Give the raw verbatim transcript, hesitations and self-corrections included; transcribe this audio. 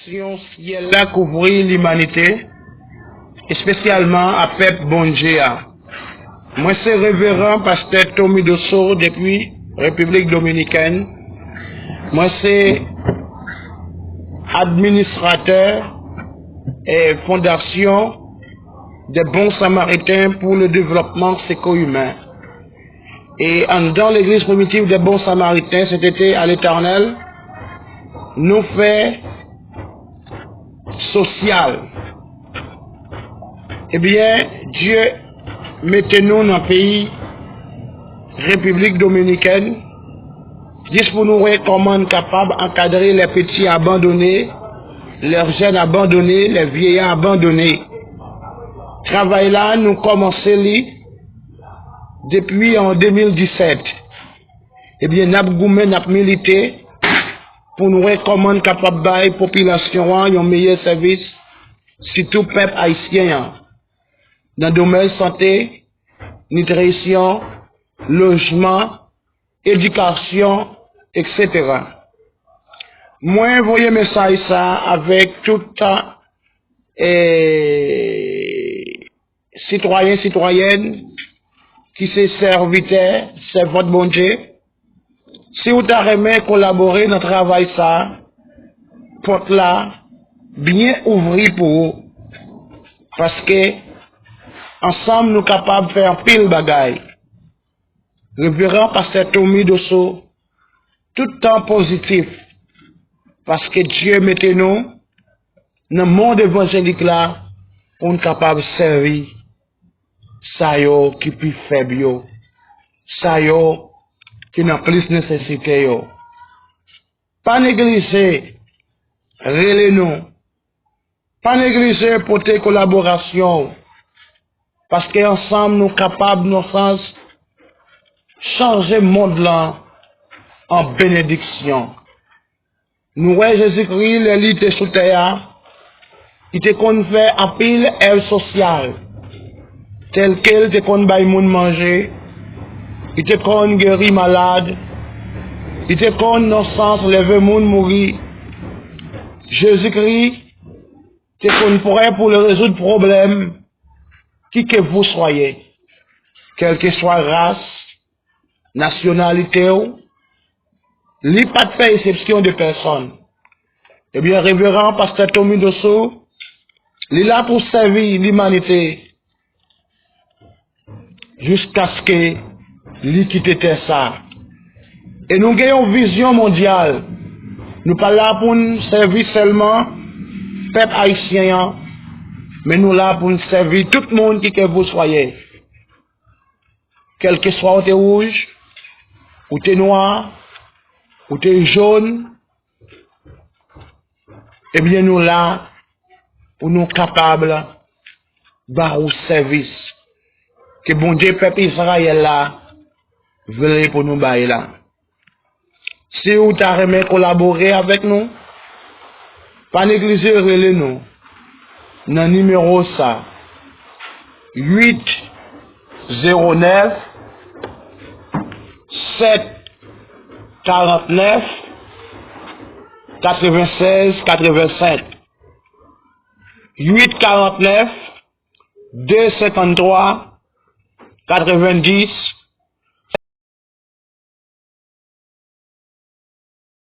Benediksyon syèl la kouvri limanite, espesyalman a pèp Bondye a. Mwen se Reveran Pastè Tommy Dosso depi Repiblik Dominikèn. Mwen se administratè e fondasyon des Bons Samaritains pour le Développement Secours Humain. E anndan legliz primitif des Bons Samaritains, Sentete a Letènèl, nou fè sosyal. Ebyen, Dye mete nou nan peyi Repiblik Dominikèn, jis pou nou wè kòman n kapab ankadre les petits abandonnés, les jeunes abandonnés, les vieillards abandonnés. Travay la, nou kòmanse li depi an de mil disèt. Ebyen, n ap goumen, n ap milite pou n wè kòman n kapab bay popilasyon an yon meyè sèvis, sitou pèp ayisyen an, nan domèn sante, nitrisyon, lojman, edikasyon, etsetera. Mwen voye mesaj sa avèk tout, eh, sitwayen, sitwayèn ki se sèvitè, sèvant Bondye. Si w ta renmen kolabore nan travay sa, pòt la byen ouvri pou ou. Paske ansanm nou kapab fè anpil bagay. Reveran Pastè Tommy Dosso, tout tan pozitif, paske Dye mete nou nan mond evanjelik la pou n kapab sèvi sa yo ki pi fèb yo, sa yo ki nan plis nesesite yo. Pa neglije rele nou. Pa neglije pote kolaborasyon w, paske ansanm nou kapab, nan sans, chanje mond lan an benediksyon. Nou wè Jezikri, lè li te sou tè a, li te konn fè anpil èv sosyal, tèlke l te konn bay moun manje, li te konn geri malad, li te konn, nan sans, leve moun mouri. Jezikri te konn prè pou l rezoud pwoblèm, qui que vous soyez, kèlkeswa ras, nasyonalite w, li pa t fè eksepsyon de pèsonn. Ebyen, Reveran Pastè Tommy Dosso, li la pou sèvi limanite jiskaske li kite tè sa. E nou gen yon vizyon mondyal. Nou pa la pou n sèvi sèlman pèp ayisyen an, men nou la pou n sèvi tout moun, qui que vous soyez. Kèlkeswa ou te wouj, ou te nwa, ou te jòn, ebyen, nou la pou nou kapab ba ou sèvis ke Bondye pèp Izrayèl la vle pou nou bay la. Si ou ta renmen kolabore avèk nou, pa neglije rele nou nan nimewo sa, uit zewo nèf, sèt karant nèf, katrevennsèz katrevennsèt. Uit karant nèf, de senkanntwa, katrevendis,